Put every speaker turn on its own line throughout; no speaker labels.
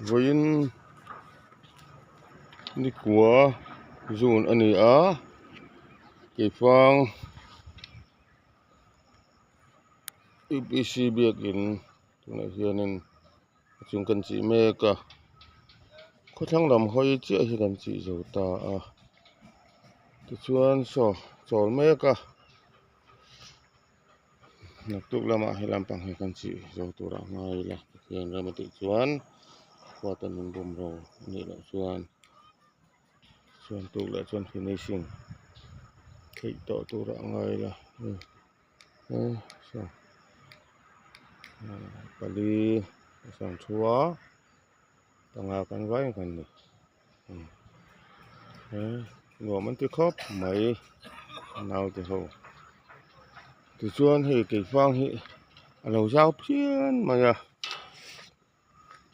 Vawiin nikua zun a ni a keifang U P C biakin tunah hianin a chung kan chih mek a khawthlang lam hawi chiah hi kan chih zo ta a tichuan saw chawl mek a. Naktuk lamah he lampang hi kan chih zo tur a ngai ila Pathian ram a tih chuan khuata min bum ro a nih loh chuan chuan tuk leh chuan finishing theih tawh tur a ngai ila saw pali a sawm thu a panga kan vai kan ni. Nuam an ti khawp mai naute ho tichuan hei keifang hi a lo zau phian mai a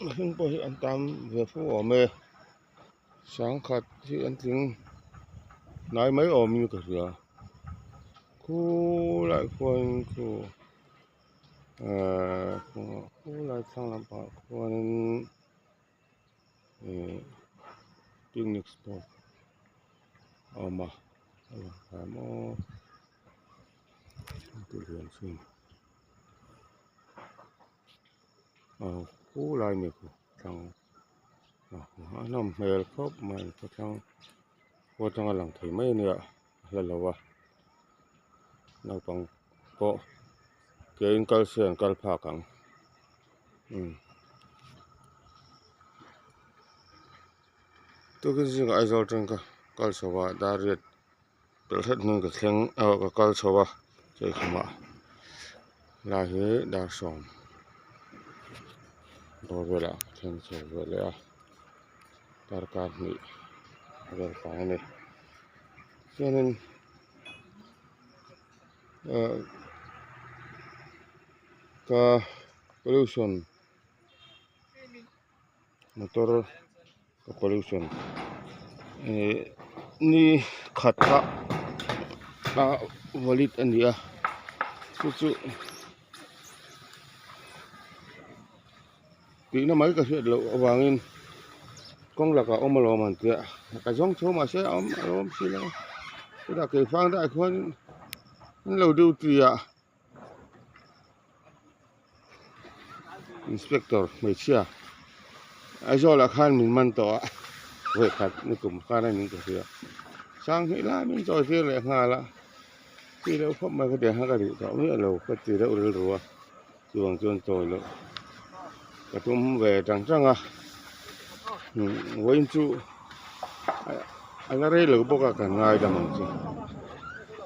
mihring pawh hi an tam ve fo awm e sangkhat hi an tling hnai mai awm in ka hria khulai khuan khu ehh khulai thlang lampangah khuanin. Ihh picnic spot a awm a a lang thei maw aw khulai ni khu thlang a nawm hmel khawp mai khawthlang khua atanga lang thei mai ania a hla lo a naupang pawh ke in kal se an kal phak ang. Tukin zingah Aizawl atang ka kal chho a Dariat pelh hret hmun ka thleng ah ka kal chho a chawlhkhumah lai hi dar sawm bawr velah ka thleng chho ve leh a darkar hnih vel fai a ni chuanin ah ka pollution motor ka pollution ih ni khat kha a valid a ni a chu chu tihna mai ka hriat loh avangin kawng lakah awm alawm an tia ka zawng chho mahse a awm a lo awm si lo a chutah keifang daiah khuan an lo duty a. Inspector hmeichhia Aizawl ah khan min man tawh a vawikhat ni kum khan a ning ka hria sanghnih lai min chawi tir leh nghal a chi deuh khawp mai ka ti a ka duh tawh miah lo ka ti deuh rilru a chuvang chuan chawi loh ka tum ve tang tang a vawiin chu a la rei lo bawk a kan ngaidam ang chu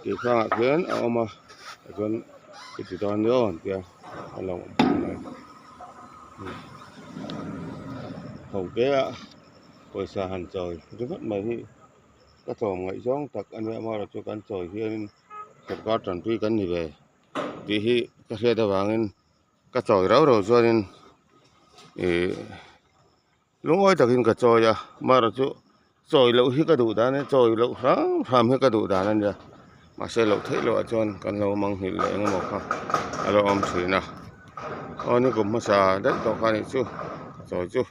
tih hrangah khian a awm a. Chuan i ti dawn nia aw an tia a lo awm phawt mai ho te a pawisa han chawi ringawt mai hi ka tlawm ngaih zawng tak a nia amaherawhchu kan chawi hianin sorkar tanpui kan ni ve tih hi ka hriat avangin ka chawi rau rau chuanin ih. Lungawi takin ka chawi a, amaherawhchu chawi loh hi ka duh dan a chawi loh hram hram hi ka duh dan a nia mahse loh theih loh ah chuan kan lo manghilh leh eng emaw kha a lo awm thin a aw ni kum hmasa daih tawh kha anih chu ka chawi chu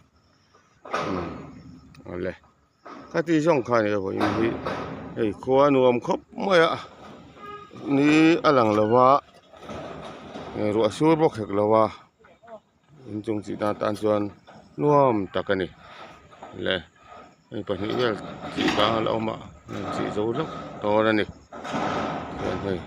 umm awle khati zawng kha a nih avangin hi hei khua nuam khawp mai a ni a lang lo va ruah sur bawk hek lo a. Inchung chih tan tan chuan nuam tak a ni le hei pahnih vel chih bang a la awm a chih zo hlauh dawn a ni chuan hei.